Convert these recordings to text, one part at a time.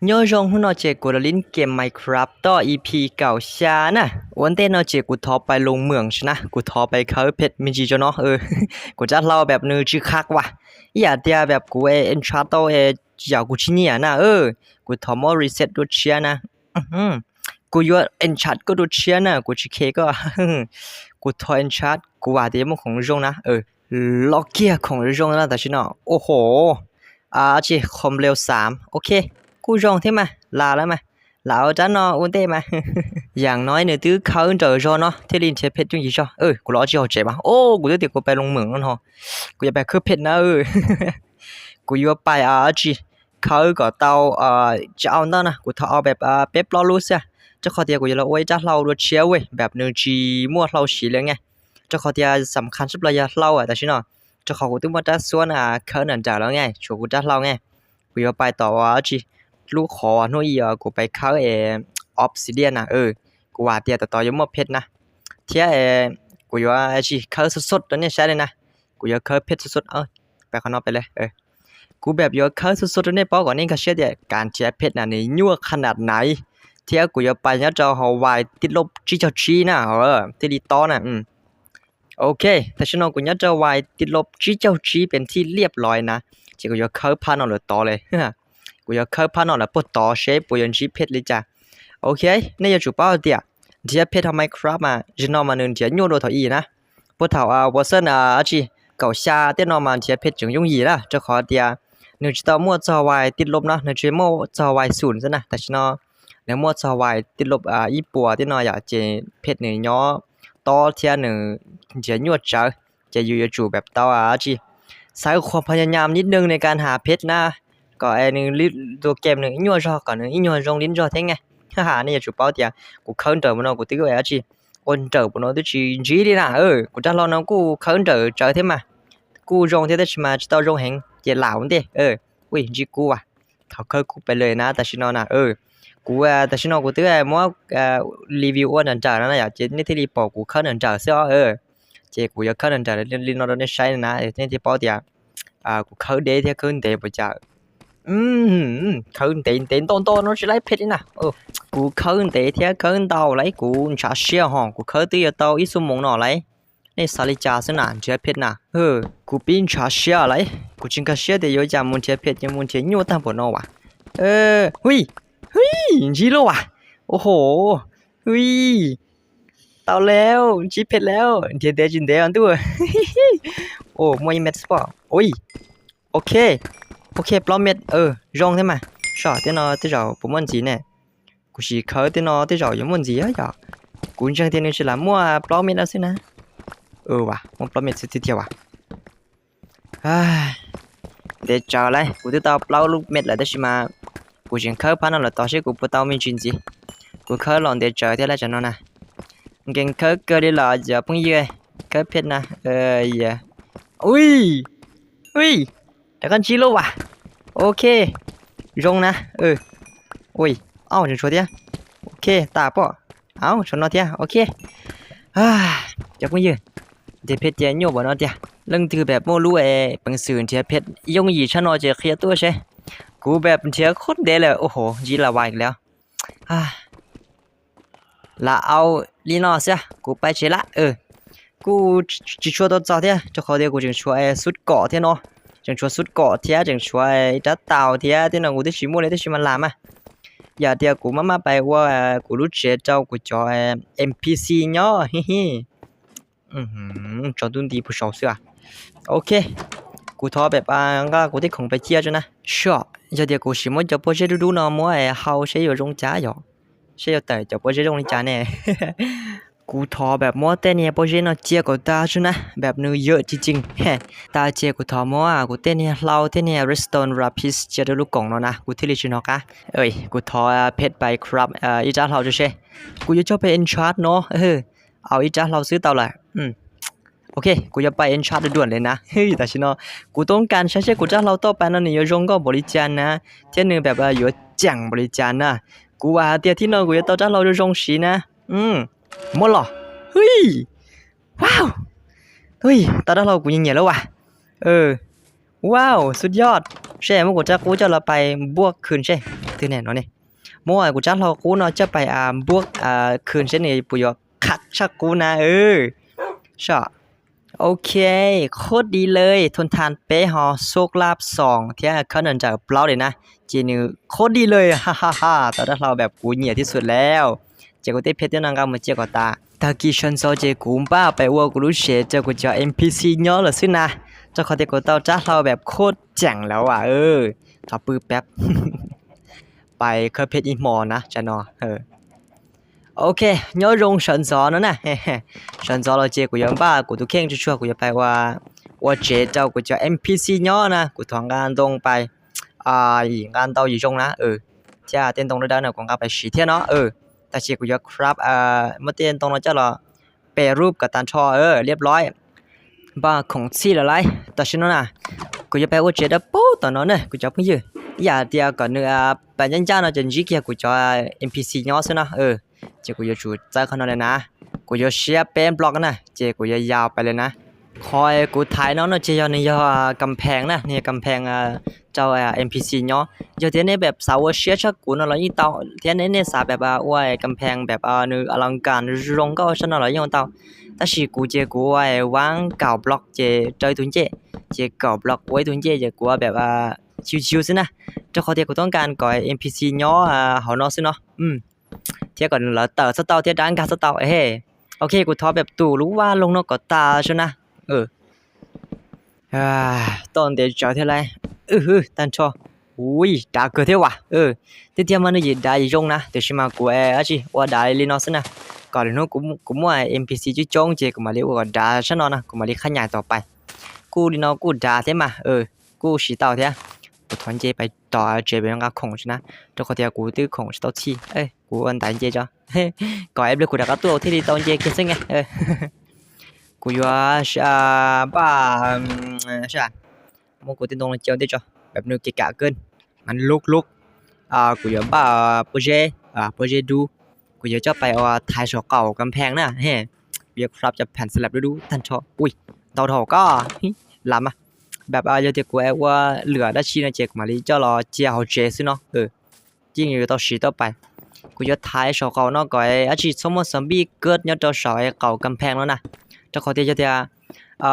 ໂຍ ຢອງຮູ້ເນາະ ເຈ ກູລະຫຼິ້ນເກມ Minecraft ຕໍ່ ອີພີເກົ້າຊານະ. ວັນເຕເນາະ ເຈ ກູທໍໄປລົງເມືອງຊະນະ, ກູທໍໄປເຄີເພັດມິຈິໂຈເນາະ. ເອີ ກູຈະເລົ່າແບບໜຶ່ງຈື່ຄັກວ່າ ອີ່ຫຍັງເຕຍ ແບບກູເອ enchant ເຕ ເອ ຈາກກູຊິເນຍນະ. ເອີ ກູທໍມໍ reset ໂດເຊຍນະ. ອື ກູຢູ່ enchant ກໍໂດເຊຍນະ, ກູຊິເຄກໍ ກູທໍ enchant ກູວ່າເຕໝົດຂອງຢອງນະ. ເອີ ລັອກເກຍຂອງຢອງນະ ຕາຊິເນາະ. ໂອ້ໂຫ ອາຈິ ຄວາມເລັວສາມ. ໂອເຄ ກູຢອງເທມາ ລາລະມາ ລາວຈານເນາະ ອຸນເຕມາ. ຢ່າງໜ້ອຍໜຶ່ງຕື້ເຂົ້າເດີຢອງເນາະ ເທລິນເທເພັດຈຸງຢີຊອ. ເອີ ກູລໍຈິເອົາເຈມາ. ໂອ້ ກູຕຶກຕິ ກູໄປລົງເມືອງແລ້ວເນາະ, ກູຢາກໄປເຄີເພັດນະ. ເອີ ກູຢູ່ໄປ ອາຈິ ເຂົາກໍເຕົາ ເອີ ຈະເອົາເນາະນະ, ກູເອົາແບບ ເປັບລໍລູເຊຍ. ເຈົ້າຂໍເຕຍ ກູຢາກລະອວຍຈາກເລົ່າໂດເຊຍເວີຍ ແບບໜຶ່ງຈີມົວເລົ່າສີເຫຼືອງໄງ. ເຈົ້າຂໍເຕຍສຳຄັນສຸດລະຢາເລົ່າອະ ຕາຊິເນາະ. ເຈົ້າຂໍກູຕຶກມາຈາກສວນ ອາ ເຄີນນັ້ນຈາກລາວໄງ ຊວນກູຈາກເລົ່າໄງ. ກູຢາກໄປຕໍ່ວ່າຈິ ລູກຂໍໜູອີ ອາ ກູໄປເຄີເອ obsidian ນະ. ເອີ ກູວ່າເຕຍຕໍ່ຕໍ່ຢາມົວເພັດນະ ເທຍເອ. ກູຢາກອາຈິ ເຄີສົດໆ ຕອນນີ້ໃຊ້ເລີຍນະ. ກູຢາກເຄີເພັດສົດໆ. ເອີ ໄປຂ້າງນອກໄປເລີຍ. ເອີ ກູແບບຢາກເຄີສົດໆ ຕອນນີ້ ເພາະກ່ອນນີ້ກະເຊຍເດ ການເທເພັດນະນີ້ຍົວກຂະໜາດໃດ. ເທຍ ກູຢາກໄປຍາມເຈົ້າເຮົາວາຍຕິດລົບຈີເຈົ້າຈີນະ. ເອີ ທີ່ລີຕໍ່ນະ. ອື ໂອເຄ ແຕ່ຊະນັ້ນ ກູຍາມເຈົ້າວາຍຕິດລົບຈີເຈົ້າຈີເປັນທີ່ລຽບລ້ອຍນະ. ເຈ ກູຢາກເຄີພານອກເລີຍຕໍ່ເລີຍ. ກູຢາກເຄີພານອກເລີຍ ປົດຕໍ່ເຊ ປູຢອນຈີເພັດເລີຍຈ້າ. ໂອເຄ ນີ້ຢາກຈູເປົ້າເຕຍ ເທເພັດເຮົາ Minecraft ມາ ຈະນອນມາໜຶ່ງເທຍໂຍໂດເທົ່າອີນະ. ພວກເຖົ້າ ອາ ເວີຊັນ ອາ ອາຈິ ເກົ້າຊາເຕຍເນາະ ມາເທເພັດຈຶ່ງຍົງຢີນະ. ເຈົ້າຂໍເຕຍ ໜຶ່ງຈະຕ້ອງມົວຈອວາຍຕິດລົບເນາະ ໜຶ່ງຈະມົວຈອວາຍສູນຊັ້ນນະ. ແຕ່ຊະເນາະ ແລ້ວມົວຈອວາຍຕິດລົບ ອາ ອີປົວເຕຍເນາະ ຢາກເຈເພັດໜຶ່ງຍໍຕໍ່ເທຍໜຶ່ງເທຍຍົວເຈີ ຈະຢູ່ຢູ່ຈູແບບເຕົາ ອາຈິ ໃຊ້ຄວາມພະຍາຍາມນິດໜຶ່ງໃນການຫາເພັດນະ. ກໍແອໜຶ່ງລິໂຕເກມໜຶ່ງຍົວຈອກກໍໜຶ່ງຍົວຈອງລິນຈອກເທັງໄງ. ຫາ ນີ້ຢາກຈູເປົ້າເຕຍ ກູເຄີນເດີບໍ່ເນາະ ກູຕຶກໄວ້ ອາຈິ ໂອນເດີບໍ່ເນາະ ຕຶກຈີຈີດີນະ. ເອີ ກູຈະລອງນຳ ກູເຄີນເດີເຈີເທັງມາ ກູຢອງເທັງ ແຕ່ຊິມາຈະເຕົ້າຢອງແຮງ ເຈລາວເດ. ເອີ ອຸ້ຍ ຈີກູວ່າ ເຂົາເຄີນກູໄປເລີຍນະ ຕາຊິເນາະນະ. ເອີ ກູວ່າຕາຊິເນາະ ກູຕຶກໄວ້ມົວ ເອີ ຣີວິວອວນຈັນຈານະ ຢາກເຈນິທີລີປໍ ກູເຄີນເດີເຊື່ອ. ເອີ ເຈ ກູຢາກເຄີນເດີລິນນອດໃນໄຊນະ. ເອີ ນີ້ທີ່ປໍເຕຍ ອາ ກູເຄີນເດເທຍ ເຄີນເດບໍ່ຈາກ ອື ເຄີນເດເຕັນໂຕນໂຕນໂນຊິໄລເພັດນີ້ນະ. ເອີ ກູເຄີນເດເທຍ ເຄີນເຕົາໄລ ກູຊາເຊຍຫ້ອງ ກູເຄີນຕື່ເຕົາອີກຊົ່ວໂມງໜໍ່ໄລ ໃນສາລິກາສະໜານເທຍເພັດນະ. ເອີ ກູປີ້ນຊາເຊຍໄລ ກູຈິງກາເຊຍເດໂຍຈາມູນເທຍເພັດ ຍາມູນເທຍໂຍຕາມບໍ່ນໍວ່າ. ເອີ ຫຸຍ ຫຸຍ ຈີໂລວ່າ. ໂອ້ໂຫ ຫຸຍ ເຕົາແລ້ວ ຈີເພັດແລ້ວ ເດເດຈິນເດອັນຕູ. ໂອ້ ມວຍແມັດສະປອດ. ໂອ້ຍ ໂອເຄ ໂອເຄ ປອມເມັດ. ເອີ ຢອງເທັງມາ ຊອເຕຍເນາະ ເຕຍເຈົ້າບໍ່ມ່ວນຈີແນ່. ກູຊິເຄີເຕຍເນາະ ເຕຍເຈົ້າຢ່າມ່ວນຈີອະ. ກູຈັ່ງເທຍໜຶ່ງຊິລະມົວປອມເມັດເອົາຊິນະ. ເອີວ່າ ມົວປອມເມັດຊິເທຍວ່າ. ເດເຈີໄລ ກູຕິດຕໍ່ເປົາລູກເມັດລະ ແຕ່ຊິມາ ກູຈິງເຄີພານອນລະຕໍ່ຊິ ກູບໍ່ເຕົາມິຈິນຈີ ກູເຄີລອງເດເຈີເທຍລະຈະນອນນະ. ເກັ່ງເຄີເກີນເລີຍລະ ຢ່າເພິ່ງເຢີຍ ເຄີເພັດນະ. ເອີ ອຸ້ຍ ອຸ້ຍ ດາກັນຈີໂລວ່າ. ໂອເຄ ຢອງນະ. ເອີ ໂອ້ຍ ເອົ້າ ຈັ່ງຊົ່ວເທຍ. ໂອເຄ ຕາປໍ ເອົ້າ ຊົນເນາະເທຍ. ໂອເຄ ຢ່າເພິ່ງເຢີຍ ເດເພັດເຈໂຍບໍ່ເນາະເທຍ. ເລື່ອງຖືແບບໂມລູເອ ເປັນສື່ເທຍເພັດ ຍົງຢີຊະເນາະ ເຈເຄຍຕົວເຊ ກູແບບເທຍຄົນເດແລ້ວ. ໂອ້ໂຫ ຈີລາວາອີກແລ້ວ. ລະເອົາລີເນາະເຊຍ ກູໄປເຊລະ. ເອີ ກູຊິຊ່ວຍໂຕເຈົ້າເທຍ ເຈົ້າຂໍເທຍ ກູຈຶ່ງຊ່ວຍຊຸດເກາະເທຍເນາະ ຈຶ່ງຊ່ວຍຊຸດເກາະເທຍ ຈຶ່ງຊ່ວຍຕາເຕົາເທຍ ເທຍເນາະ. ກູຕິຊິໝູເລຍ ຕິຊິມາລາມາ ຢ່າເທຍ ກູມາມາໄປວ່າ ກູຮູ້ເຈເຈົ້າ ກູຈອຍເອັມພີຊີເນາະ. ຮີຮີ ອືຫື ຈອນຕຸນຕີຜູ້ຊອງເສືອ. ໂອເຄ ກູທໍແບບ ອາ ກໍກູຕິຄົງໄປເຈຍຈະນະ. ຊອ ຢ່າເທຍ ກູຊິມົດຈອກໂປເຈດຸດູເນາະ ມົວເຮົາເຊໂຍຈົງຈາຢອ ເຊໂຍເຕີຈອກໂປເຈຈົງນິຈາແນ່. ກູທໍແບບມົວເຕເນໂປເຈເນາະ ເຈຍກໍຕາຊະນະ ແບບໜຶ່ງເຢີະຈິງໆ. ແຮ ຕາເຈ ກູທໍມົວ ອາ ກູເຕເນເລົ່າ ເຕເນເຣສໂຕນຣາພິສ ເຈໂດລູກກົງເນາະນະ ກູທິລິຊິນອກກະ. ເອີຍ ກູທໍເພັດໄປຄຣັບ ເອີ ອີຈາເລົ່າຈະເຊ ກູຢາກຈອກໄປເອັນຊາດເນາະ. ເອີ ເອົາອີຈາເລົ່າຊື້ເຕົາລະ ອືມ ໂອເຄ ກູຢາກໄປເອັນຊາດດ່ວນໆເລີຍນະ. ເຮີ້ຍ ຕາຊິເນາະ ກູຕ້ອງການໃຊ້ເຊ ກູຈາເລົ່າຕໍ່ໄປເນາະ ນີ້ໂຍຈົງກໍບໍລິຈານນະ ເທຍໜຶ່ງແບບວ່າໂຍຈັງບໍລິຈານນະ. ກູວ່າເຕຍທີ່ເນາະ ກູຢາກຕໍ່ຈາເລົ່າໂຍຈົງຊີນະ. ອືມ ໝົດເລີຍ. ເຮີ້ຍ ວ້າວ ເຮີ້ຍ ຕາດາເລົ່າກູຍິງໃຫຍ່ແລ້ວວ່າ. ເອີ ວ້າວ ສຸດຍອດເຊ. ມຶງກູຈະກູເຈົ້າລະໄປບວກຄືນເຊ. ຖືກແນ່ນອນນີ້. ໂມຍ ກູຈັກເຮົາກູເນາະ ຈະໄປ ອ່າ ບວກ ອ່າ ຄືນເຊັ່ນນີ້ ປຸຍອກ ຄັກຊັກກູນະ ເອີ ຊະ. ໂອເຄ ໂຄດດີເລີຍ ທົນທານເປເຮົາ ໂຊກລາບສອງ ເທື່ອເຂົ້າໜັນຈາກເປົ່າເລີຍນະ ເຈນີ້ໂຄດດີເລີຍ ຮາໆໆ. ຕອນນັ້ນເຮົາແບບກູຫຍຽດທີ່ສຸດແລ້ວ ເຈກູເຕະເພັດຢູ່ນຳກັນ ເມື່ອເຈກກໍຕາ ຕາກີ້ເຊີນໂຊເຈກູບ້າໄປອວດກູລູເຊ ເຈີກູຈອເອັມພີຊີຍໍລະຊິນະ ເຈົ້າຂອງເຕະກູເຕົ້າຈັກເຮົາແບບໂຄດ ແຈ້ງແລ້ວວ່າ ເອີ ຖ້າປຶບແປັບ ໄປເຄີເພັດອີກໝໍນະ ຈະເນາະ ເອີ ໂອເຄ ຍໍລົງເຊີນຊອນນະ ເຊີນຊອນລາວເຈ ກູຢອມບ້າ ກູຕູເຄັ່ງຊົ່ວໆ ກູຢາໄປວ່າ ວ່າເຈເຈົ້າ ກູຈະເອັມພີຊີຍໍນະ ກູຖອງການຕົງໄປ ອ່າ ອີກງານເຕົ້າຢູ່ຈົງນະ ເອີ ຈະເຕັ້ນຕົງໄດ້ນະ ກອງກາໄປສີເທຍເນາະ ເອີ ຕາເຊ ກູຢອມຄຣັບ ເອີ ມາເຕັ້ນຕົງນະ ເຈົ້າລະ ແປຮູບກັບຕັນທໍ່ ເອີ ລຽບຮ້ອຍ ບ້າຂອງຊີລະໄລ ຕາຊິໂນນາ ກູຢາໄປໂອເຈດະປູຕອນນອນເນີ ກູຈະເພິ່ງຢື ຢ່າເຕຍກ່ອນເນີ ອາ ປາຍຍັນຈາເນາະ ຈະຈິກເກຍ ກູຈອເອັມພີຊີຍໍຊະເນາະ ເອີ ເຈ ກູຢາຊູໃຈຂະໜອດເລີຍນະ ກູຢາເຊຍເປັນບລັອກນະ ເຈ ກູຢາຍາວໄປເລີຍນະ ຄອຍ ກູຖ່າຍນອນເນາະ ເຈ ຍອດນີ້ ຍອດກຳແພງນະ ນີ້ກຳແພງ ອາ ເຈົ້າ ເອັມພີຊີຍໍ ເຈົ້າເທຍໃນແບບສາວເຊີຍຊັກກູນເນາະ ລະອີ່ເຕົ້າເທຍໃນ ໃນສາແບບວ່າ ໂອ້ຍ ກຳແພງແບບ ອາ ອະລັງການລົງກໍຊັ້ນເນາະ ລະອີ່ເຕົ້າ ຕາຊິກູເຈ ກູໄວ້ວາງເກົ້າບລັອກເຈ ເຈົ້າຕຸນເຈ ເຈເກົ້າບລັອກໄວ້ຕຸນເຈ ເຈ ກູວ່າແບບວ່າຊິວໆ ຊີ້ນະ ເຈົ້າຂອງເທຍ ກູຕ້ອງການກ່ອຍເອັມພີຊີຍໍ ອາ ເຮົາເນາະ ຊີ້ເນາະ ອືມ ເທຍກ່ອນລະເຕີສະເຕົາ ເທຍດັງກາສະເຕົາ ເອີ ໂອເຄ ກູທໍແບບຕູ້ ຫຼືວ່າລົງນອກກໍຕາຊັ້ນນະ ເອີ ອາ ຕອນເດຈາເທຍໄລ ອື ຕັນທໍ່ ອຸ້ຍ ດາເກີເທວະ ເອີ ເຕຍມານະ ດາຢູ່ຈົງນະ ເຕຊິມາກູແອ ອາຊິ ວ່າດາລີນອສນະ ກ່ອນເນາະ ກູ ກູມົວເອັມພີຊີຈຸຈົງເຈ ກູມາລີ ວ່າດາຊະເນາະນະ ກູມາລີຂະຫຍາຍຕໍ່ໄປ ກູລີນອ ກູດາເທມາ ເອີ ກູສີເຕົ້າເທຍ ກູຖອນເຈໄປຕໍ່ ເຈໄປກາຂອງຊະນະ ເຈົ້າຂອງເທຍ ກູຕື້ຂອງສະເຕົາທີ ເອີ ກູອັນຕາຍເຈຈະ ກໍເອັບເລີຍ ກູດາກາໂຕທີ່ດີຕອນເຈເກເຊງໄງ ເອີ ກູຢູ່ ອາ ບ້າ ຊະ ໂມໂກຕິນຕົງເຈີເດຈະ ແບບໜຶ່ງເກະກະເກີນ ມັນລຸກໆ ອາ ກູຢາບ້າໂປເຈ ອາ ໂປເຈດູ ກູຢາຈະໄປເອົາໄທສອເກົ່າກຳແພງນະ ເຮ ຢາກຄຣັບຈະແຜ່ນສະແລັບດູໆ ຕັນທໍ່ ອຸ້ຍ ເຕົາທໍ່ກໍ ລາມາ ແບບ ອາ ຢາກເຕະກູແອກວ່າເຫຼືອດາຊີນະເຈ ມາລີເຈົ້າລໍເຈຍເຮົາເຈຊື່ເນາະ ເອີ ຈິງຢູ່ຕໍ່ຊີຕໍ່ໄປ ກູຢາໄທສອເກົ່າເນາະ ກໍອາຊີດສົມມຸດຊອມບີເກີດຍອດຕໍ່ເສົາໄອ້ເກົ່າກຳແພງແລ້ວນະ ເຈົ້າຂໍເຕຍ ເຈົ້າເຕຍ ອາ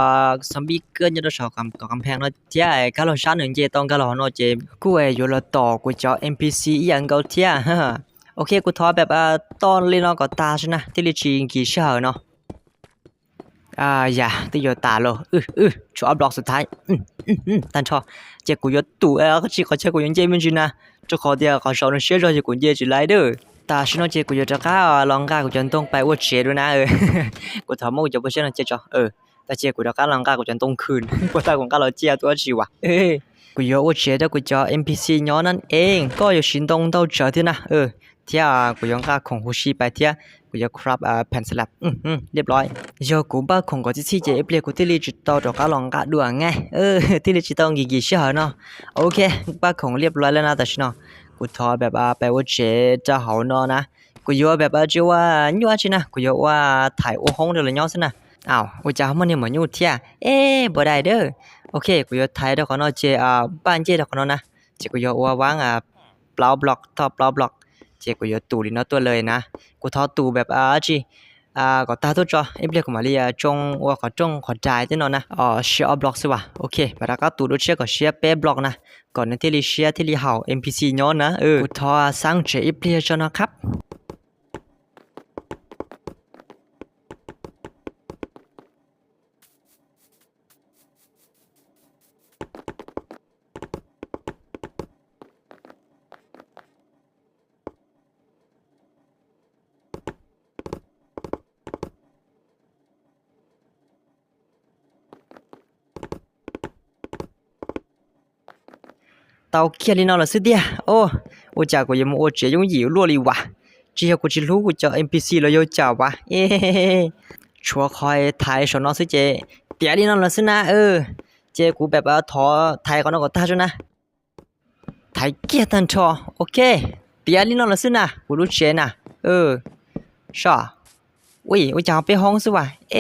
ຊອມບີເກີດຍອດຕໍ່ເສົາກຳ ກຳແພງເນາະ ເຈ ກາລອຊານເນ ເຈຕ້ອງກາລອເນາະ ເຈ ກູແອຢູ່ລະຕໍ່ ກູຈອເອັມພີຊີອີ່ຫຍັງເກົາເທຍ ໂອເຄ ກູຂໍແບບ ອາ ຕອນເລນອນກໍຕາຊະນະ ທີ່ລິຈີກີເຊເນາະ ອາ ຢ່າ ຕິໂຍຕາໂລ ອື ອື ຊອບລັອກສຸດທ້າຍ ອື ອື ອື ຕັນທໍ່ ເຈ ກູຢາຕູ ເອີ ກະຊິຂໍເຈ ກູຍັງເຈມີຈິນນະ ຈະຂໍເດຍ ຂໍຊອນເຊຈອຍ ກູເຈຈິໄລເດີ ຕາຊິໂນເຈ ກູຢາຕະກາລອງກາ ກູຈະຕົງໄປໂອເຈດູນະ ເອີ ກູຖອມໂມ ກູຈະບໍ່ເຊນເຈຈອ ເອີ ຕາເຈ ກູຕະກາລອງກາ ກູຈະຕົງຄືນ ກູຕາກອງກາລອເຈຕົວຊີວະ ເອີ ກູຢາໂອເຈເດີ ກູຈະເອັມພີຊີຍ້ອນນັ້ນເອງ ກໍຢູ່ຊິນຕົງເຕົ້າເຈີເທຍນະ ເອີ ເທຍ ອາ ກູຢອງກາຂອງຄູຊີໄປເທຍ ກູຢາຄຣັບ ອາ ແຜ່ນສະແລັບ ອື ອື ລຽບຮ້ອຍ ໂຍ ກູບາຂອງກໍຊິຊີເຈເອັບເລຍ ກູຕິລິຈິຕອລ ຕອກກາລອງກາດ້ວຍໄງ ເອີ ຕິລິຈິຕອລກີກີເຊເນາະ ໂອເຄ ບາຂອງລຽບຮ້ອຍແລ້ວນະ ຕາຊິເນາະ ກູຂໍແບບວ່າໄປໂອເຈຈາເຮົາເນາະນະ ກູຢາແບບວ່າຈິວ່າຍົວະຊິນະ ກູຢາວ່າຖ່າຍໂອຮົງເດີລະຍ້ອນຊິນະ ອ້າວ ໂອຈາເຮົາມານີ້ໝໍຢູ່ເທຍ ເອ ບໍ່ໄດ້ເດີ ໂອເຄ ກູຢາຖ່າຍດອກເນາະ ເຈ ອາ ບ້ານເຈດອກເນາະນະ ເຈ ກູຢາວ່າວາງ ອາ ເປົ່າບລັອກ ທອບເປົ່າບລັອກ ເຈ ກູຢາຕູລີເນາະຕົວເລີຍນະ ກູທອດຕູແບບ ອາ ຈິ ອາ ກໍຕາໂຕຈອ ເອັບເລຍກໍມາເລຍ ອາ ຈົງ ອາ ຂໍຈົງ ຂໍຈາຍເຕເນາະນະ ເຊອອບລັອກຊິວະ ໂອເຄ ບາດາກາຕູໂດເຊກໍເຊເປບລັອກນະ ກ່ອນທີ່ລີເຊ ທີ່ລີເຮົາ ເອັມພີຊີຍ້ອນນະ ເອີ ກູທອດສ້າງເຈເອັບເລຍຈອນນະຄັບ. ເຕົາກຽດລີເນາະລະຊື່ເດຍ ໂອ ໂອຈາ ກູຢາມາໂອເຈຍົງຢີລົວລີວະ ຈີເຮົາ ກູຈິລູ ກູຈະເອັມພີຊີລະໂຍຈາວະ ເອ ຊົວຄອຍໄທຊອນນອນຊື່ເຈ ເຕຍລີເນາະລະຊື່ນະ ເອີ ເຈ ກູແບບວ່າ ອາ ທໍໄທກ່ອນເນາະ ກໍຕາຊະນະ ໄທເກຍຕັນທໍ ໂອເຄ ເຕຍລີເນາະລະຊື່ນະ ກູຮູ້ເຈນະ ເອີ ຊະ ອຸຍ ອຸຍ ຈາເປັນຫ້ອງຊື່ວ່າ ເອ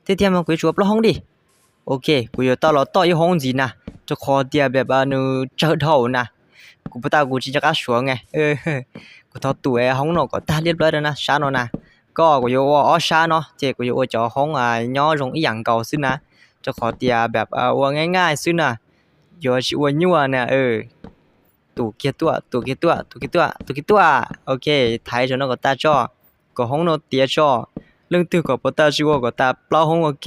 ເຕຍມາ ກູຈະປະຫ້ອງດີ ໂອເຄ ກູຢູ່ຕໍ່ລໍຕໍ່ອີຫ້ອງຈີນະ ຈະຂໍເຕຍແບບວ່າ ອາ ເຈີເທົ່ານະ Cú bắt tao cú chỉ cho cá sủa nghe. Ơ, cú thọ tủ é hóng nó có ta liếp lói đó nè, sá nó nè. Có cú yo ua ó sá nó, chê cú yo ua chó hóng à nho rong ý ảnh cầu xứ nè. Cho khó tià bẹp à, ua ngay ngay xứ nè. Yo chỉ ua nhua nè, ơ. Tủ kia tua, tủ kia tua, tủ kia tua, tủ kia tua. Ok, thái cho nó có ta cho. Có hóng nó tía cho. Lưng tư có bố ta chỉ ua có ta plau hóng ok.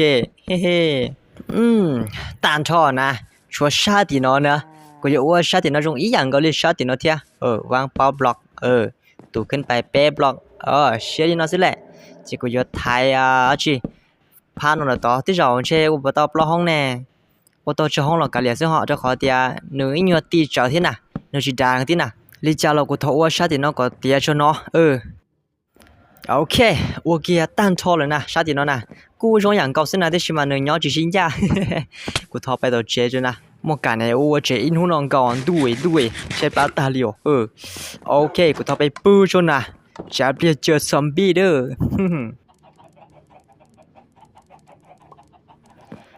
Hê hê. Ừm, tàn trò nè. Chúa sá tỉ nó nè. Có yo ua sá tỉ nó rong ý ảnh cầu li sá tỉ nó thià. Ơ, vang pau block. Ơ, tủขึ้นไป pé block. Ơ, xía đi nó xứ lẹ. Chỉ có yo thái à, chỉ. Pha nó là tó, tí dầu chê ua bố tao plau hóng nè. Ua tao cho hóng lỏ cả liệt xứ họ cho khó tià. Nư ý nhua tỉ trở thiệt nè. Nư chỉ đàng thiệt nè. Li chà lỏ cú thọ ua sá tỉ nó có tía cho nó. Ơ. Ok, ua kia tàn trò lửa nè, sá tỉ nó nè. Cú rong ảnh cầu xứ nè, tí xí mà nư nhó chỉ xin chà. Cú thọ pay tàu chế cho nè. Một cả này ua chế in hú non cầu đuổi đuổi. Chết bá ta liều. Ơ. Ok, cú thọ pay pư cho nè. Chả bia chưa zombie đó.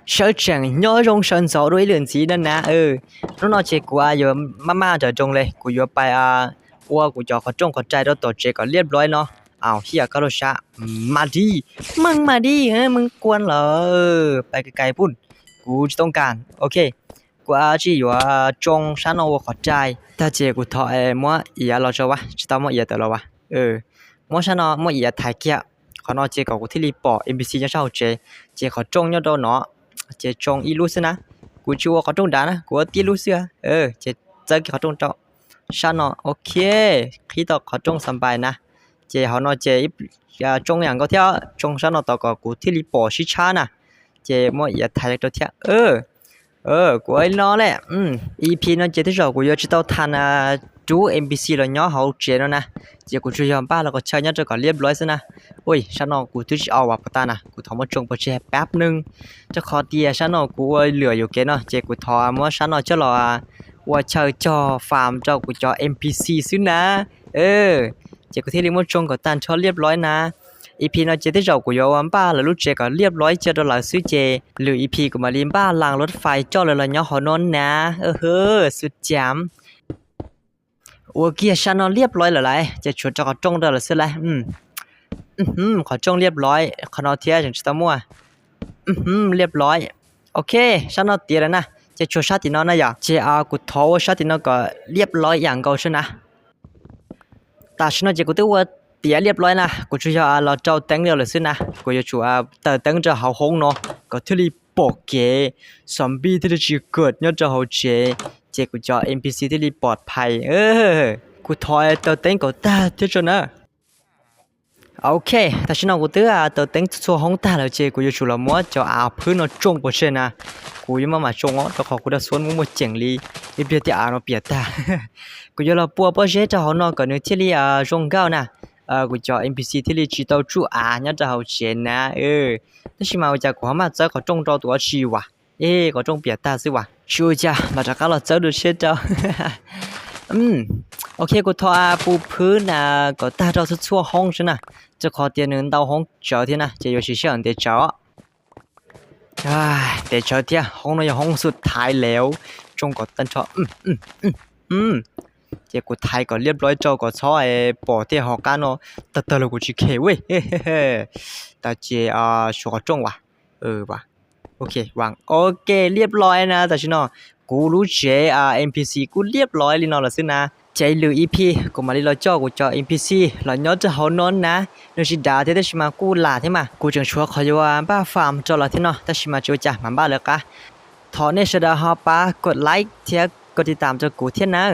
Sớ chèng nhó rong sơn gió đuổi lượn gì đó nè. Ơ. Nó nó chế cú à, yo má má trở rong lê. Cú yo pay à. Ua cú cho khó trông khó trai đó tổ chế có liếp lói nó. Ảo hìa cá lô sá. Mà đi. Mừng mà đi. Ơ, mừng quan lỏ. Ơ, pay cái cái bún. Cú chỉ tông cản. Ok. Cú à, chỉ yo à, trông sá nó ua khó trai. Ta chế cú thọ ê, mua ỉa lo cho wa. Chỉ tao mua ỉa tờ lo wa. Ơ. Mua sá nó, mua ỉa thái kia. Khó nó chế có cú thí lý bỏ, N P C nhó sao chế. Chế khó trông nhó đâu nó. Chế trông ít lút xứ nè. Cú chỉ ua khó trông đá nè. Cú ua tí lút xứ à. Ơ, chế tớ kia khó trông trọ. Sá nó, ok. Khi tỏ khó trông sắm bài nè. Chế họ nó chế ít, à, trông ảnh có theo. Trông sá nó tỏ có cú thí lý bỏ xí chá nè. Chế mua ỉa thái cho theo. Ơ. Ơ, cú ơi nó lẹ. Ừm, EP nó chế tí dầu cú yo chỉ tao than à, chú N P C lo nhó hậu chế nó nè. Chế cú chú yo ba lo có chơi nhó cho có liếp lói xứ nè. Ôi, sá nó cú tí chỉ ao à, bà ta nè. Cú thỏ mua trông bà chế bếp nưng. Cho khó tià sá nó cú ơi lửa yo kế nó. Chế cú thỏ mua sá nó cho lo à. Ua chơi cho farm cho cú cho N P C xứ nè. Ơ. Chế cú thí lý mua trông có tàn cho liếp lói nè. EP nó chế tí dầu cú yo ua ba lo lút chế có liếp lói cho đó là xứ chế. Lửa EP cú mà lý ba làng lút phai cho lo lo nhó họ nó nè. Ơ hơ, sút chém. Ua kia sá nó liếp lói lỏ lai. Chế chúa cho có trông đó là xứ lai. Ừm. Ừm, có trông liếp lói. Khó nó thiệt chẳng chỉ tao mua. Ừm, liếp lói. Ok, sá nó tiệt rồi nè. Chế chúa sá tỉ nó nè yà. Chế à, cú thọ ua sá tỉ nó có liếp lói ảnh cầu xứ nè. Ta xí nó chế cú tức ua tiệt liếp lói nè. Cú chú yo à, lo trâu tếng liêu lửa xứ nè. Cú yo chú à, tờ tếng cho hậu hống nó. Có thí lý bỏ kế. Zombie thí lý chỉ cợt nhó cho hậu chế. Chế cú cho N P C thí lý bọt phai. Ơ, cú thọ tờ tếng có ta thiệt cho nè. Ok, ta xí nó cú tức à, tờ tếng xua hóng ta lửa chế cú yo chú lo mua cho à, phứ nó trông bỏ chế nè. Cú yo mà mà trông ó, cho khó cú đã xuống mua mua chỉnh lý. Đi bia tiệt à nó bia ta. Cú yo lo bua bó chế cho họ nó có nư thí lý à, rong gạo nè. Ơ, cú cho N P C thí lý chỉ tao chú à, nhó cho hậu chế nè. Ơ. Tức xí mà ua chà cú hó mà chớ có trông cho tụi ó xí wa. Ê, có trông bia ta xứ wa. Chú chà, mà chả cá lo chớ được chết đâu. Ừm. Ok, cú thọ à, bù phứ nè, có ta cho xua hóng xứ nè. Cho khó tiệt nư tao hóng chớ thiệt nè, chế yo xí xí ẩn tiệt chớ. À, tiệt chớ thiệt, hóng nó yo hóng sút thái léo. Trông có tàn cho. Ừm, ừm, ừm, ừm. Chế cú thái có liếp lói cho có xó ê, bỏ tiệt họ cá nó. Tờ tờ là cú chỉ kể, ui. Ta chế à, số có trông wa. Ơ, wa. ໂອເຄ ວາງ ໂອເຄ ລຽບລ້ອຍນະ ຕາຊິເນາະ ກູຮູ້ເຈ ອາ ເອັມພີຊີ ກູລຽບລ້ອຍລີເນາະ ລະຊືນະ ໃຈລື ອີພີ ກູມາລີລອຈອ ກູຈອ ເອັມພີຊີ ລະຍອດຈະເຮົານອນນະ ໂນຊິດາ ເທເຕຊິມາ ກູລາເທມາ ກູຈຶ່ງຊວນເຂົາຢູ່ວ່າ ບ້າຟາມ ຈອລະເທເນາະ ຕາຊິມາ ໂຈຈາ ມາບ້າເລີກະ ຖອນເນຊະດາ ຮອປາ ກົດໄລ ເທຍ ກົດຕິດຕາມຈອກກູເທນະ.